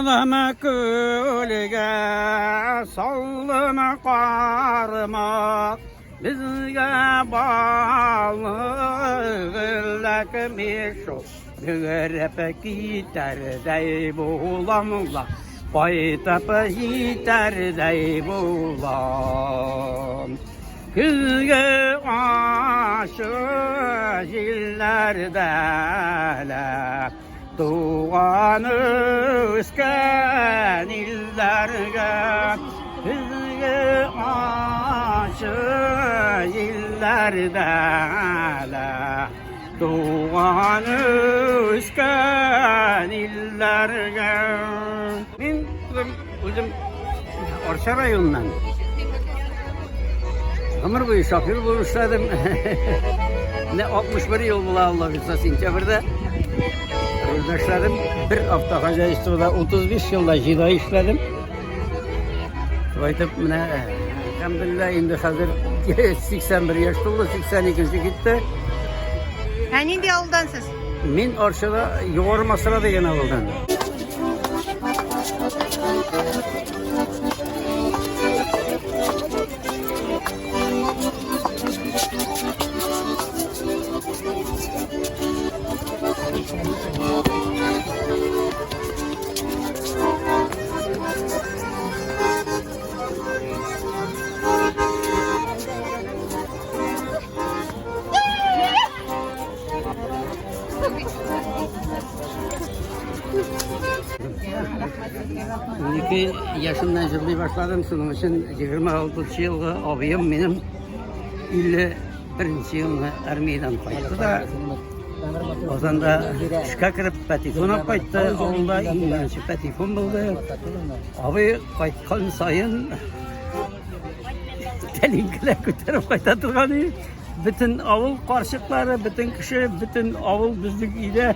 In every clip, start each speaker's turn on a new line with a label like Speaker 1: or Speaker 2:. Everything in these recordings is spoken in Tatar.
Speaker 1: Салдым күлгә, салдым кармак, безгә балык эләкми шул. Йөгереп китәрдәй булам ла, кайтып җитәрдәй булам. Көзге ачы җилләрдә лә, Туган үскән илләргә Көзге ачы илләрдә лә Туган үскән илләргә Мин үзем Арча районыннан. Гомер буе шофер булып эшләдем. Менә 61 ел була Алла бирса сентябрьдә. Рульдә эшләдем. Бер автохозяйствода 35 елда җида эшләдем. Шулай итеп, менә әлхәмдулилла инде хәзер 81 яшь тулды, 82 китте.
Speaker 2: Ә нинди авылдан сез?
Speaker 1: Мин Арчада Югары Масра дигән авылдан. Унике яшемнән җырлый башладым, шуның өчен 26 елгы абыем минем 51 елны армиядән кайтты да, Казанда эшкә кереп патефон алып кайтты, авылда иң беренче патефон булды. Абый кайткан саен тәлинкәләр күтәреп кайта торган иде. Бөтен авыл карчыклары, бөтен кеше, бөтен авыл безнең өйдә.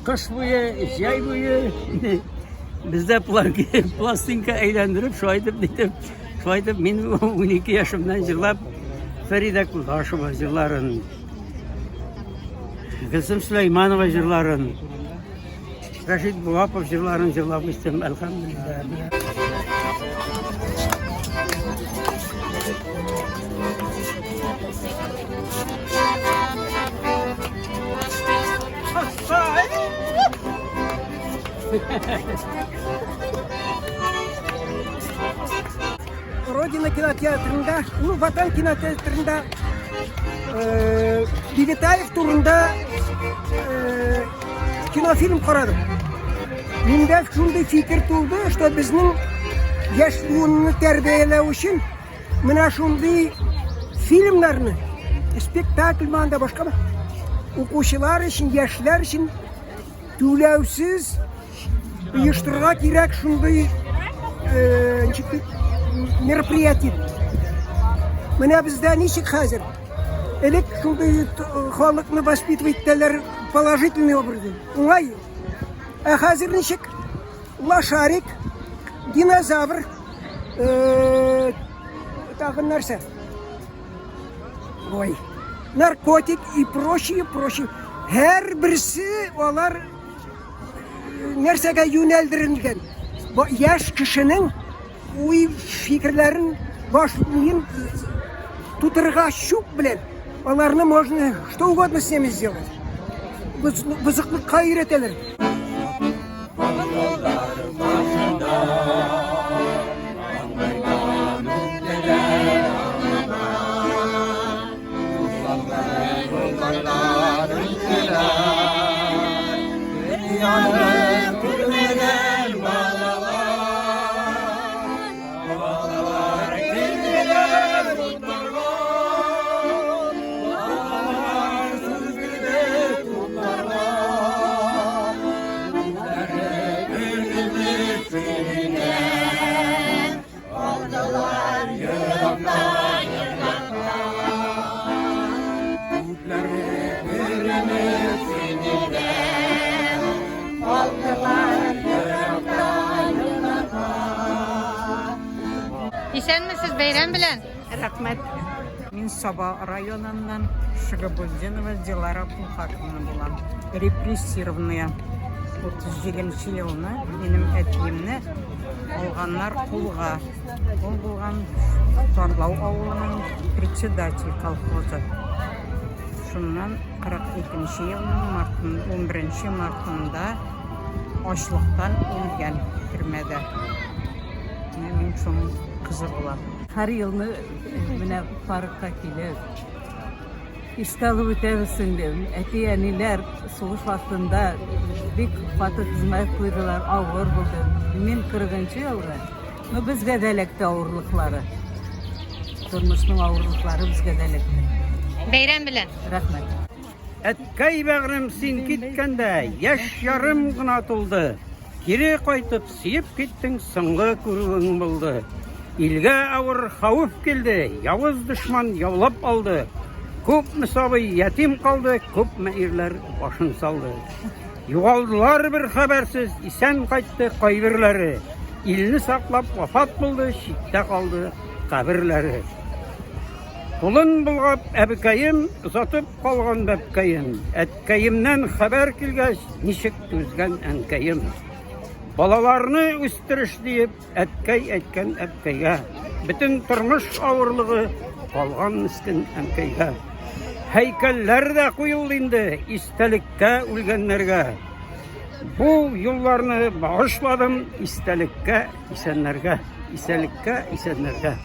Speaker 1: Кыш буе, җәй буе бездә пластинка әйләндереп, шулай итеп, нитеп, шулай итеп мин 12 яшемнән җырлап Фәридә Кудашева җырларын, Гөлсем Сөләйманова җырларын, Рәшит Булапов җырларын җырлап үстем, әлхәмдүлилләһ.
Speaker 3: Родина кинотеатрында, ну, Ватан кинотеатрында э, Бибитаев турында э, кинофильм карадым. Миндә шундый фикер туды, что безнең яшь буынны тәрбияләү өчен менә шундый фильмнарны, спектакль анда башка укучылар өчен, яшьләр өчен түләүсез оештырырга кирәк шундый э, ничек мероприятие. Менә бездә ничек хәзер? Элек шундый халыкны воспитывать итәләр положительный образда. Уңай. Ә хәзер ничек? Лошарик, динозавр, э, тагын нәрсә? Ой, наркотик и прочее, прочее. Һәр берсе алар э, нәрсәгә юнәлдерелгән? Яшь кешенең уй фикерләрен баш миен тутырырга чүп белән аларны можно что угодно с ними сделать. Бозыклыкка өйрәтәләр.
Speaker 2: Исәнмесез, бәйрәм белән!
Speaker 4: Рәхмәт. Мин Саба районыннан Шигабутдинова Дилара Абдулхаковна булам. Репрессированная. 37 елны минем әтиемне алганнар кулга. Ул булган Тарлау авылының председатель колхозы. Шуннан 42 елның мартын, 11 мартында ачлыктан үлгән төрмәдә. Менә мин шуның кызы булам.
Speaker 5: Һәр елны менә паркка килеп, искә алып үтәбез инде. Әти-әниләр сугыш вакытында бик каты хезмәт куйдылар, авыр булды. Мин 40 елгы, но безгә дә эләкте авырлыклары. Тормышның авырлыклары безгә дә эләкте.
Speaker 2: Бәйрәм белән.
Speaker 5: Рәхмәт.
Speaker 1: Әткәй бәгърем, син киткәндә, яшь ярым гына тулды. Кире кайтып сөеп киттең, соңгы күрүең булды. Илгә авыр хәвеф килде, явыз дошман яулап алды. Күпме сабый ятим калды, күпме ирләр башын салды. Югалдылар бер хәбәрсез, исән кайтты кайберләре. Илне саклап вафат булды, читтә калды каберләре. Кулын болгап әбекәем, озатып калган бәбкәем. Әткәемнән хәбәр килгәч, ничек түзгән әнкәем. Балаларны үстереш диеп, әткәй әйткән әбкәйгә. Бөтен тормыш авырлыгы калган мескен әнкәйгә. Һәйкәлләр дә куелды инде истәлеккә үлгәннәргә. Бу юлларны багышладым истәлеккә исәннәргә, истәлеккә исәннәргә.